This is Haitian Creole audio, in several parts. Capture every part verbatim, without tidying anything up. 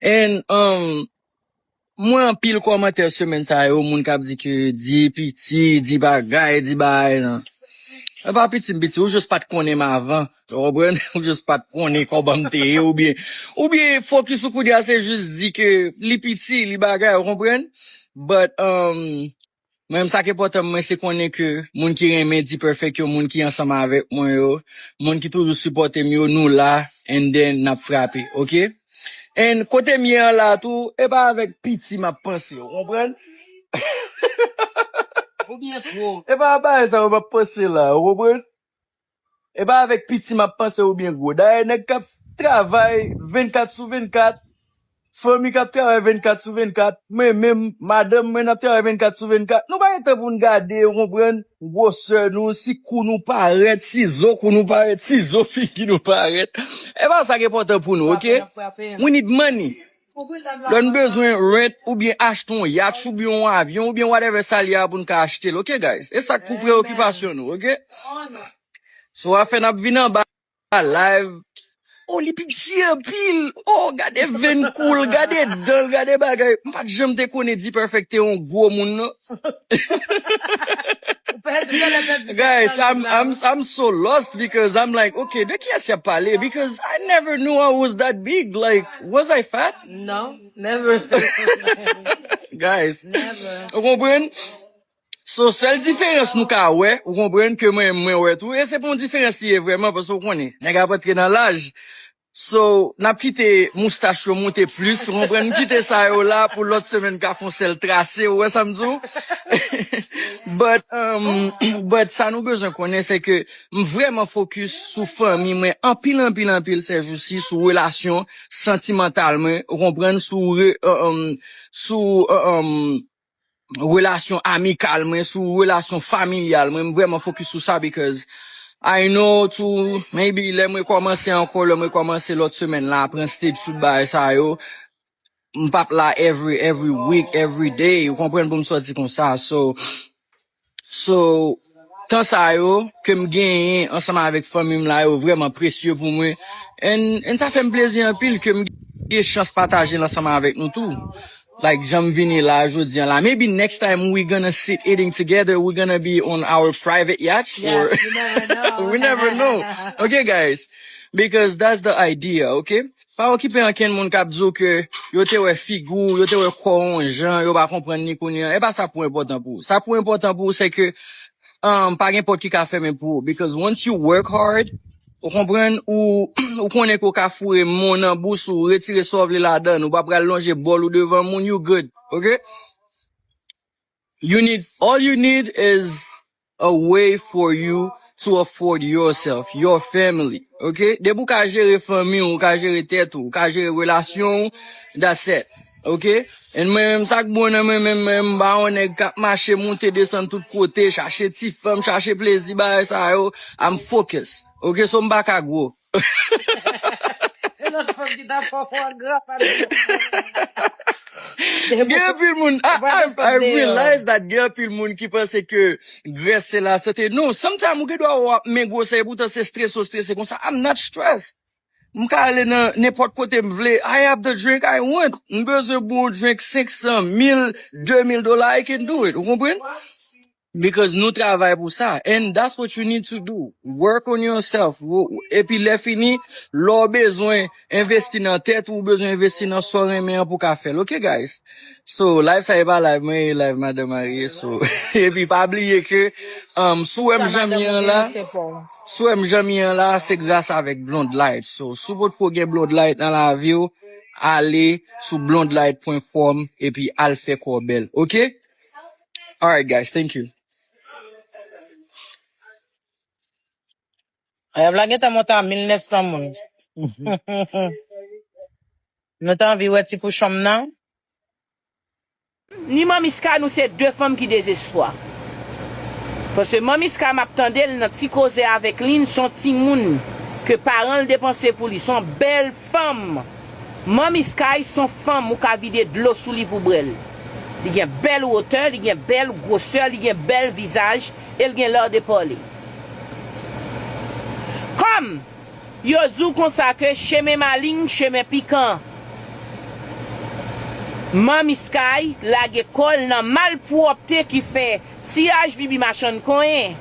And, um, mwen anpil kòmantè semèn sa yo, moun k ap di ke di piti, di bagay, di bagay lan. E pa piti m piti, ou jis pa t konnen m avan. Ou konprann? Ou jis pa t konnen kòman m te ye, oubyen, oubyen fokis ou kounye a se jis di ke li piti, li bagay, ou konprann? But, um, mwen menm sa k enpòtan mwen se konnen ke moun ki renmen D-Perfect yo, moun ki ansanm avèk mwen yo, moun ki toujou sipòte m yo, nou la, and then n ap frape, oke? And kote m ye an la tou, e pa avèk piti m ap panse, ou konprann? Ou byen gwo. E pa bagay sa yo m ap panse la, ou konprann? E pa avèk piti m ap panse ou byen gwo. Dayè, nèg k ap travay vennkat sou vennkat, fanmi k ap travay vennkat sou vennkat, mwen menm, madanm mwen n ap travay vennkat sou vennkat. Nou pa gen tan pou n gade, ou konprann, gwosè nou, si kou nou parèt, si zo kou nou parèt, si zo figi nou parèt. E pa sa k enpòtan pou nou, oke? We need money. Lè n bezwen rent oubyen achte yon yach oubyen yon avyon oubyen whatever sa l ye a pou n ka achte l, oke, guys? E sa k pou preyokipasyon nou, oke? So, afè n ap vin anba live. Oh, li piti anpil. Oh, gade venn kou l, gade dan l, gade bagay. M pa t janm te konnen D-Perfect te yon gwo moun, non. Guys, I'm, I'm, I'm so lost because I'm like, okay, de kiyès y ap pale? Because I never knew I was that big. Like, was I fat? No, never. Guys, ou konprann? So, sèl diferans nou ka wè, ou konprann ke mwen, mwen wè tou, e se pa yon diferans li ye vrèman, paske ou konnen, nèg ap antre nan laj. So, n ap kite moustach yo moute plis, ou konprann, m kite sa yo la pou lòt semèn ka fè yon sèl trase, ou wè sa m di w? But, um, but sa nou bezwen konnen, se ke m vrèman fokis sou fanmi mwen anpil, anpil, anpil sèjousi, sou relasyon santimantal mwen, ou konprann, sou, re, uh, um, sou, uh, um, relasyon amikal mwen, sou relasyon familyal mwen, m vrèman fokis sou sa because I know too, maybe lè mwen kòmanse ankò, lè mwen kòmanse lòt semèn la, pran stage tout bagay sa yo, m p ap la every, every week, every day, ou konprann, pou m sòti konsa. So, so, tan sa yo ke m genyen ansanm avèk fanmi m la, yo vrèman presye pou mwen. And, and sa fè m plezi anpil ke m gen chans pataje l ansanm avèk nou tou. Like, jan m vini la jodi an la. Maybe next time we gonna sit eating together, we gonna be on our private yacht. Yes, or you never know. We never know. Okay, guys. Because that's the idea, okay? Pa okipe ankenn moun k ap di w ke yo te wè figi w, yo te wè kò w yon jan, yo pa konprann ni kounye a. E pa sa pou enpòtan pou ou. Sa pou enpòtan pou ou, se ke um, pa gen pòt ki ka fèmen pou ou. Because once you work hard, ou konprann, ou, ou konnen ke w ka foure men w nan bous ou, retire sa w vle ladan l, ou pa pral lonje bòl ou devan moun, you good, okay? You need, all you need is a way for you to afford yourself, your family, okay? Depi w ka jere fanmi w, ou ka jere tèt ou, ou ka jere relasyon w, that's it, okay? And mwen menm, sa k bon nan mwen menm, mwen m pa yon nèg k ap mache moute desann tout kote, chache ti fanm, chache plezi, bagay sa yo, I'm focus, okay? So m pa ka gwo. E lòt fanm ki ta fò fò gra pa di. Gen anpil moun, I, I, I realize that gen anpil moun ki panse ke grès se lasante. Non, sometimes ou gen dwa wè w ap men gwosè, epoutan se strese w strese konsa. I'm not stressed. M ka ale nan nenpòt kote m vle. I have the drink I want. M bezwen bon drink senk san, mil, de mil dola, I can do it. Ou konprann? Because nou travay pou sa. And that's what you need to do. Work on yourself. Wo-, epi lè fini, lè w bezwen envesti nan tèt ou, ou bezwen envesti nan sa w renmen an pou w ka fè l. Okay, guys? So, live sa e pa live mwen, e live madanm marye. So, epi pa bliye ke, um, si w wè m jan m ye an la, si w wè m jan m ye an la, se gras avèk Blonde Light. So, si w potko gen Blonde Light nan lavi w, ale sou blonde light point com epi al fè kò w bèl. Okay? Alright, guys, thank you. Live la gentan monte a mil nèf san moun. Nou ta anvi wè ti pouchon m nan? Ni Manmi Sky, nou se de fanm ki dezespwa. Paske Manmi Sky, m ap tande l nan ti koze avèk Lynn, s on timoun ke paran l depanse pou li, s on bèl fanm. Manmi Sky s on fanm ou ka vide dlo sou li pou bwè l. Li gen bèl wotè, li gen bèl gwosè, li gen bèl vizaj, e l gen lè de pale. Kòm yo di w konsa ke chemen malin, chemen pikan. Manmi Sky lage kò l nan malpwòpte ki fè ti H B B machann konyen.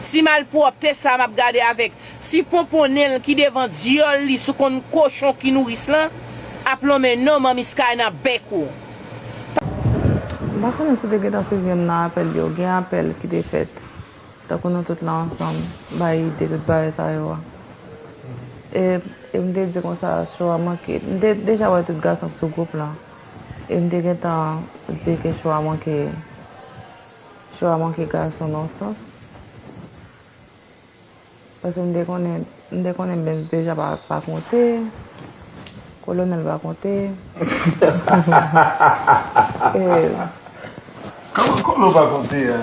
Ti malpwòpte sa m ap gade avèk ti ponponnen l ki devan dyòl li sou konn kochon ki nouris lan ap lonmen non Manmi Sky nan bèk ou. M pa konnen si w te gentan swiv youn nan apèl yo. Gen apèl ki te fèt. Tankou nou tout la ansanm, bay ide tout bagay sa yo a. E, e m te di konsa, cho a manke. M te deja wè tout gason k sou gwoup lan. E m te gentan di ke cho a manke, cho a manke gason nan sans. Paske m te konnen, m te konnen Benz deja pa, pa konte. Kolonèl pa konte. E, Kòman, kòman w pa konte a?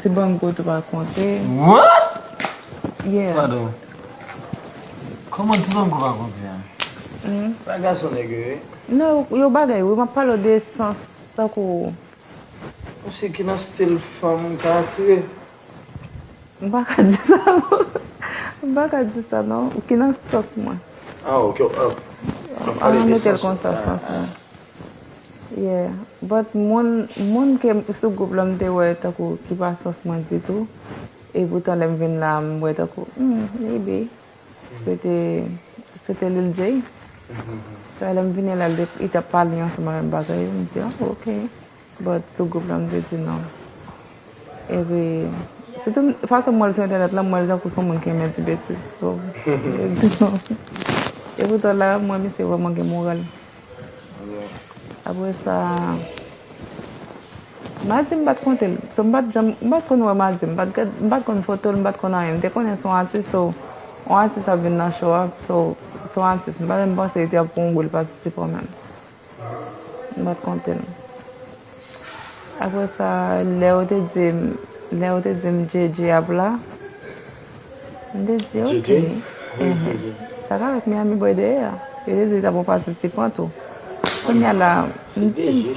Dibango tou pa konte. What? Yeah. Padon. Kòman Dibango pa konte a? Bagay son nèg yo ye. Non, yo bagay wi, m ap pale w de sans tankou. Ou se ki nan stil fanm ka atire? M pa ka di sa non. M pa ka di sa non. Ki nan sans mwen. Ah, ok. Ah, An mete l konsa, sans mwen. Yeah. But moun, moun ke sou gwoup la m te wè tankou ki pa sans mwen ditou. E poutan lè m vin la, m wè tankou, hmm, maybe. Se te, se te Lil J. Sa lè m vini la, li te, li t ap pale ansanm avè m bagay yo, m di, oh, ok. But sou gwoup la, m te di non. Epi, sitou fason m wè l sou entènèt la, m wè l tankou se yon moun ki renmen di betiz. So, m te di non. E poutan la, m wè misye vrèman gen moral. Apre sa, Madi m pa t konte l. So, m pa t janm, m pa t konn wè Madi. M pa t gad, m pa t konn foto l, m pa t konn anyen. M te konnen se yon atis, so, yon atis ap vin nan show a, so, se yon atis. M pa menm panse li te ap pran yon gwo l patisipan menm. M pa t konte l. Apre sa, lè yo te di m, lè yo te di m J J ap la, m te di, ok. Enhen. Sa ka fèt Miami Boy dèyè a. Yo te di li t ap yon patisipan tou. Kounye a la, m di,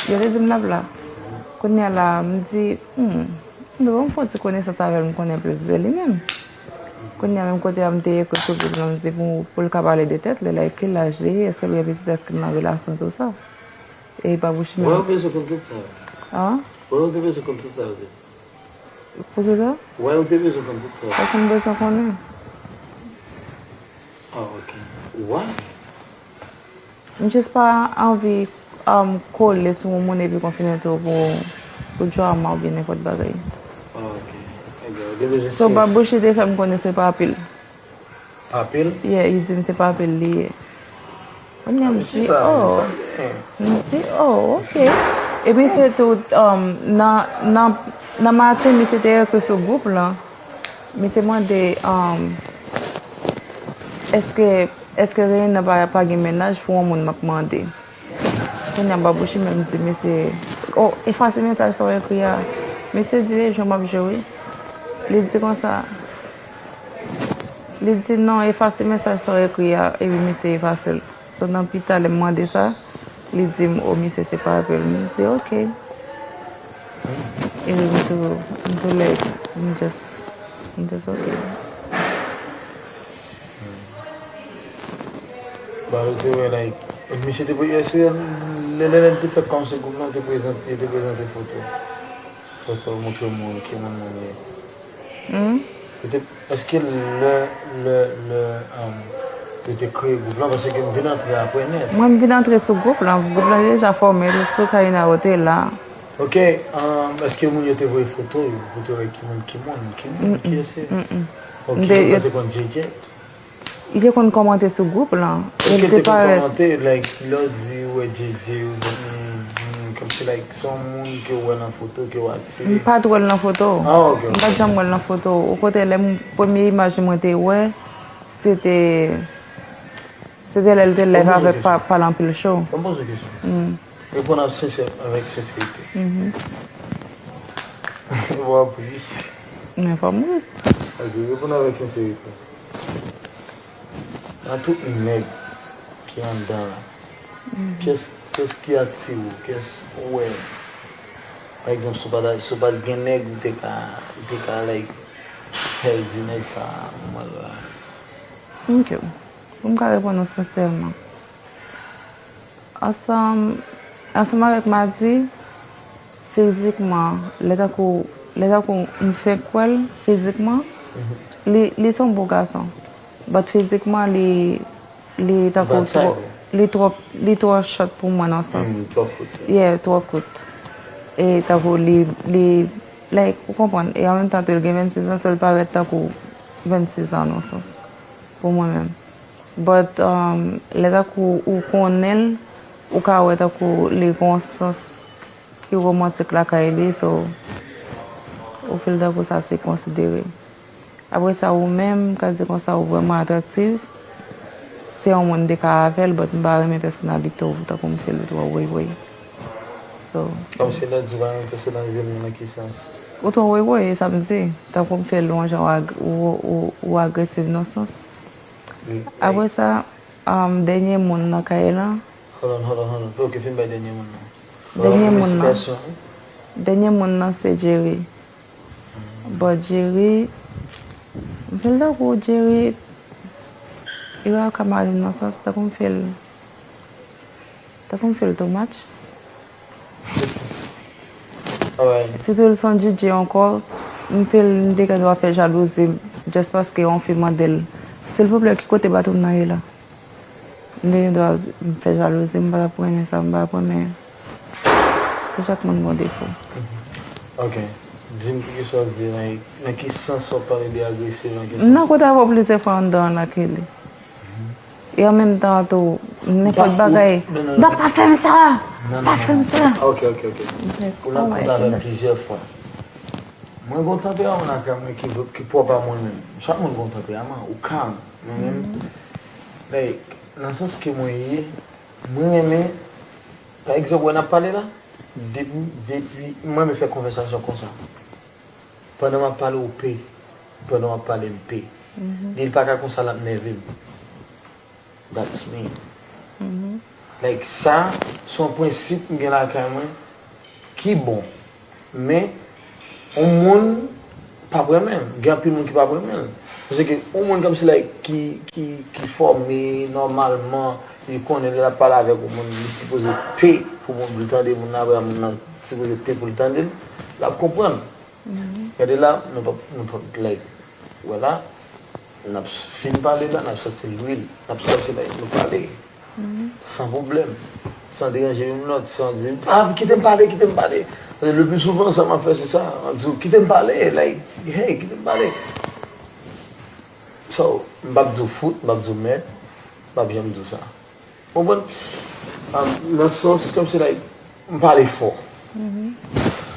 yo te di m l ap la. Kounye a la, m di, hmm, m dwe fè yon ti konesans avè l, m konnen plis de li menm. Kounye a menm kote a m te ekri sou gwoup lan, m di pou, pou l ka pale de tèt li, like, ki laj li ye, èske l gen pitit, èske l nan relasyon, tou sa. E pa bouch mwen. Why ou bezwen konn tout sa? An? Why ou te bezwen konn tout sa, Rosie? Poukisa? Why ou te bezwen konn tout sa? Paske m bezwen konnen. Ah, ok. Why? M jis pa anvi, um, kole sou yon moun epi konfine tou pou, pou drama oubyen nenpòt bagay. Ah, ok. Ebyen, ou te bezwen. So, Babouchi te fè m konnen se pa pil. Papil? Yeah, li di m se papil li ye. Kounye a m di, oh. M di, oh, ok. Epi se tou, um, nan, nan, nan maten, misye te ekri sou gwoup lan. Misye mande, um, èske, èske Reina pa, pa gen mennaj pou yon moun m ap mande. Kounye a Babouchi menm di misye, oh, efase mesaj sa w ekri a. Misye di, e jan m ap jwe wi. Li di konsa, li di non, efase mesaj sa w ekri a, epi misye efase l. So, nan pita, lè m mande sa, li di m, oh, misye se pa apèl. M di, ok. Epi m tou, m tou like, m just, m just ok. Ba, yo te wè, like, misye te, èske lè, lè, lè l te fè kòmsi gwoup lan te prezante, yo te prezante foto? Foto montre moun ki moun moun ye. Hmm? Yo te, èske lè, lè, lè, um, yo te kreye gwoup lan, paske m vin antre apre nèt. Mwen, m vin antre sou gwoup lan. Gwoup lan te deja fòme, sou Karina yo te la. Ok, um, èske moun yo te voye foto yo, pou te wè ki moun, ki moun, ki moun, ki eseye? Ok, yo te konn J J. Li te konn kòmante sou gwoup lan. Èske l te konn kòmante, like, lè w di ou wè J J, ou, mm, mm, kòmsi, like, se yon moun ke w wè nan foto, ke w atire? M pa t wè l nan foto. Ah, ok, ok. M pa t janm wè l nan foto. Okontrè, lè m, premye imaj mwen te wè, se te, se te lè l te live avèk pa, Pale Anpil Show. Ban m poze w kesyon. Reponn ak sensè, avèk senserite. Mhm. Bon, apre. Men fò m ri. Ok, reponn avèk senserite. Nan tout nèg ki anndan la, kiyès, kiyès ki atire w, kiyès ou wè? Pa egzanp, si w pa ta, si w pa t gen nèg, ou te ka, ou te ka, like, pèdi nèg sa a, mwen la. Ok. Pou m ka reponn ou sensèman, Ansanm, ansanm avèk Madi, fizikman, lè tankou, lè tankou m fenk wè l, fizikman, li, li se yon bo gason. But fizikman, li, li tankou twò, li twò, li twò short pou mwen nan sans. Mm, twò kout. Yeah, twò kout. E tankou li, li, like, ou konprann. E an menm tan tou, li gen vennsis an, so li parèt tankou vennsis an nan sans. Pou mwen menm. But, um, lè tankou ou konnen l, ou ka wè tankou li gen yon sans ki womantik lakay li, so, ou feel tankou sa se konsidere. Apre sa, ou menm, ka di konsa, ou vrèman atraktif, se yon moun m te ka avè l, but m pa renmen pèsonalite w, tankou m feel ou twò woywoy. So, kòmsi lè di w pa renmen pèsonalite m, nan ki sans? Ou twò woywoy, e sa m di. Tankou m feel ou yon jan ou ag-, ou, ou, ou agresif nan sans. Apre sa, um, dènye moun nan kay lan. Hold on, hold on, hold on. Ok, fin bay dènye moun nan. Dènye moun nan. Dènye moun nan se Jerry. But Jerry, m feel tankou Jerry, li wè ka mari m nan sans, tankou m feel, tankou m feel too much. Alright. Sitou l se yon D J ankò, m feel m te gen dwa fè jalouzi just paske yon fi mande l, silvouplè, ki kote baton m nan ye la? M te gen dwa fè jalouzi, m pa t ap renmen sa, m pa t ap renmen. Se chak moun gen defo. Ok. Di m kisa w di, nan, nan ki sans w pale de agresif, nan ki sans? M nan kote avè w plizyè fwa anndan an la, Kelly. E an menm tan an tou, nenpòt bagay. Non, non, non. Non, pa fè m sa! Non, non, non, non. Pa fè m sa! Ok, ok, ok. Ou nan kont avè m plizyè fwa. Mwen gen yon tanperaman lakay mwen ki, ki pwòp a mwen menm. Chak moun gen yon tanperaman, ou kalm. Mwen menm, like, nan sans ke mwen ye, mwen renmen, pa egzanp, wè n ap pale la, depi, depi, mwen renmen fè konvèsasyon konsa. Pandan m ap pale, ou pe. Pandan w ap pale, m pe. Li pa ka konsa, l ap nève m. That's me. Like, sa, se yon prensip m gen lakay mwen ki bon. Men, yon moun p ap renmen l. Gen anpil moun ki p ap renmen l. Paske yon moun kòmsi, like, ki, ki, ki fòme nòmalman, li konnen lè l ap pale avèk yon moun, li sipoze pe pou moun, pou l tande moun nan, apre moun nan sipoze pe pou l tande l, l ap konprann. Gade la, nou p ap, nou p ap, like, wè la, n ap fin pale la, n ap sòti lwil, n ap sòti la, nou pale. San pwoblèm. San deranje youn lòt, san di, "Ah, kite m pale, kite m pale." Le pli souvan, sa m ap fè, se sa. M ap di w, "Kite m pale," like, "Hey, kite m pale." So, m p ap di w fout, m p ap di w mèd, m p ap janm di w sa. Konprann? Am, nan sans, kòmsi, like, m pale fò.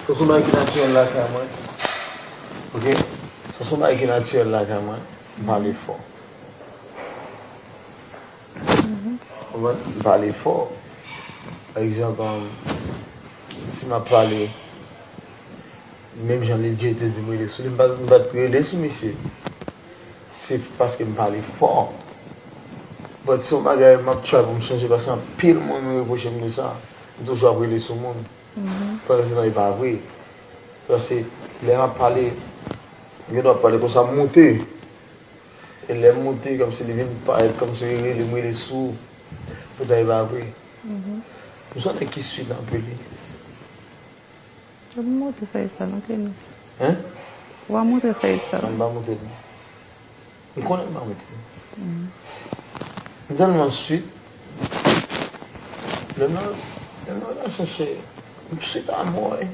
Sa se yon bagay ki natirèl lakay mwen. Ok? Sa se yon bagay ki natirèl lakay mwen. M pale fò. Konprann? M pale fò. Pa egzanp, am, si m ap pale, menm jan Lil Jay te di m rele sou li, m pa, m pa t rele sou misye. Se paske m pale fò. But se yon bagay m ap try pou m chanje, paske anpil moun reproche m de sa. M toujou ap rele sou moun. Pandan se tan, e pa vre. Paske lè m ap pale, m gen dwa ap pale konsa, m moute. E lè m moute, kòmsi li vin parèt, kòmsi li rele m, rele sou ou. Poutan e pa vre. M se yon nèg ki sweet anpil, wi. Ou pa montre sa e sa non, Kenny. Hein? Ou pa montre sa e sa. Non, m pa montre non. M konnen m pa montre. M tèlman sweet. Lè m nan, lè m nan relasyon, se, m sweet a mò, wi.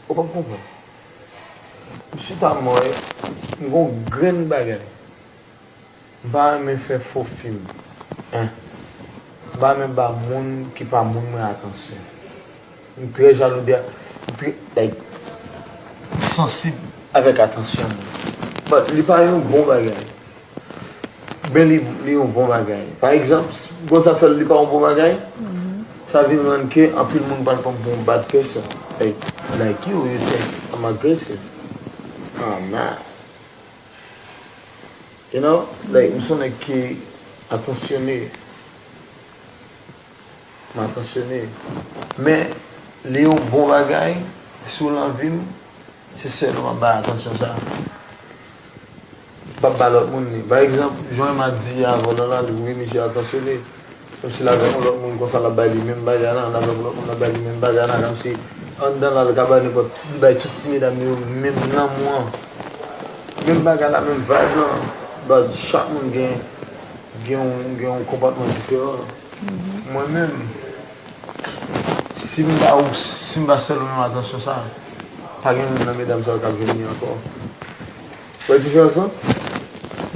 Ou p ap konprann. M sweet a mò, wi. M gon grenn bagay. M pa renmen fè fo fim. Hein. M pa renmen ba moun ki pa moun mwen atansyon. M trè jalou de, m trè, like, sansib avèk atansyon moun. But li pa yon bon bagay. Men li, li yon bon bagay. Pa egzanp, konn sa k fè li pa yon bon bagay? Sa vin rann ke anpil moun pral pran m pou yon bad person. Like, like you, you think I'm aggressive. I'm not. You know? Like, m se yon nèg ki atansyone. M atansyone. Men, li yon bon bagay, si w nan vi m, se sèl ou m ap bay atansyon sa. M p ap ba lòt moun li. Pa egzanp, jan Emma di avan nan la, wi, misye atansyone. Kòmsi l avèk yon lòt moun konsa, l ap bay li menm bagay la, l avèk yon lòt moun, l ap bay li menm bagay la, kòmsi anndan la, l ka bay nenpòt, li bay tout ti medam yo menm lanmou an. Menm bagay la, menm vibe lan. But chak moun gen, gen yon, gen yon konpòtman diferan. Mwen menm, si m ba ou, si m ba sèl ou menm atansyon sa, pa gen youn nan medam sa yo k ap jwenn li ankò. Wè diferans lan?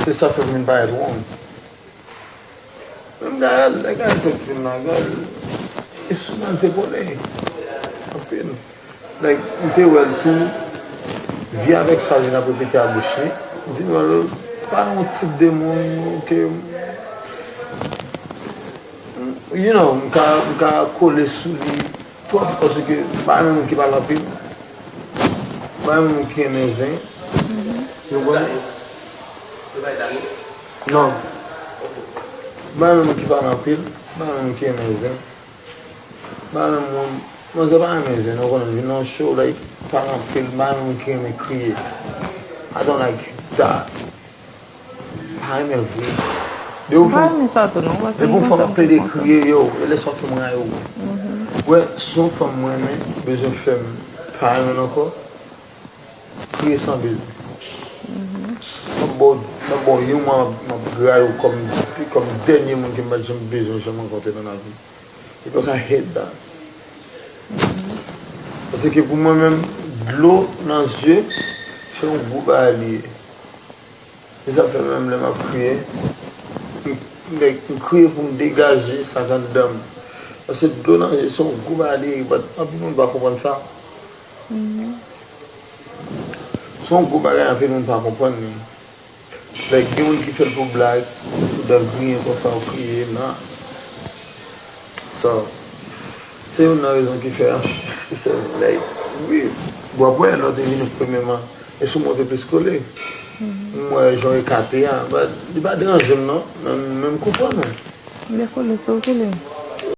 Se sa fè m vin parèt wrong. Menm Gaël, lè Gaël te fin la, Gaël, e souvan l te konnen. Anpil. Like, m te wè l tou, vye avèk sa li ap repete a bouch li. M vin wè l, pa yon tip de moun ke, you know, m ka, m ka kole sou li twòp, paske m pa renmen moun ki pale anpil. M pa renmen moun ki renmen zen. Ou konprann? Non. M pa renmen moun ki pale anpil. M pa renmen moun ki renmen zen. M pa renmen moun, manzè pa renmen zen, ou konnen, vin nan show, like, pale anpil, m pa renmen moun ki renmen kriye. I don't like that. M pa renmen vre. Depi yon fanm, depi yon fanm ap plede kriye, yo, e lè sa w fè m rayi w. Wè, si yon fanm mwen renmen, bezwen fè m pa renmen l ankò, kriye san bezwen. M ap ba w, m ap ba w yon mwa, m ap, m ap rayi w kòm, kòm dènye moun ke m pa t janm bezwen janm rankontre nan lavi. Because I hate that. Paske pou mwen menm, dlo nan zye, se yon gwo bagay li ye. Se sa k fè menm lè m ap kriye, m, m, m kriye pou m degaje sa k anndan m. Paske dlo nan zye se yon gwo bagay li ye, but anpil moun pa konprann sa. Se yon gwo bagay anpil moun pa konprann li. Like, gen moun ki fè l pou blag, pou dan griyen konsa ou kriye, nan. So, se youn nan rezon ki fè, like, wi, w ap wè lè w te vini premyèman, e sou mwen w te plis kole. M wè jan w ekate a, but li pa deranje m non, men m konprann ou. Li kole, so w kole.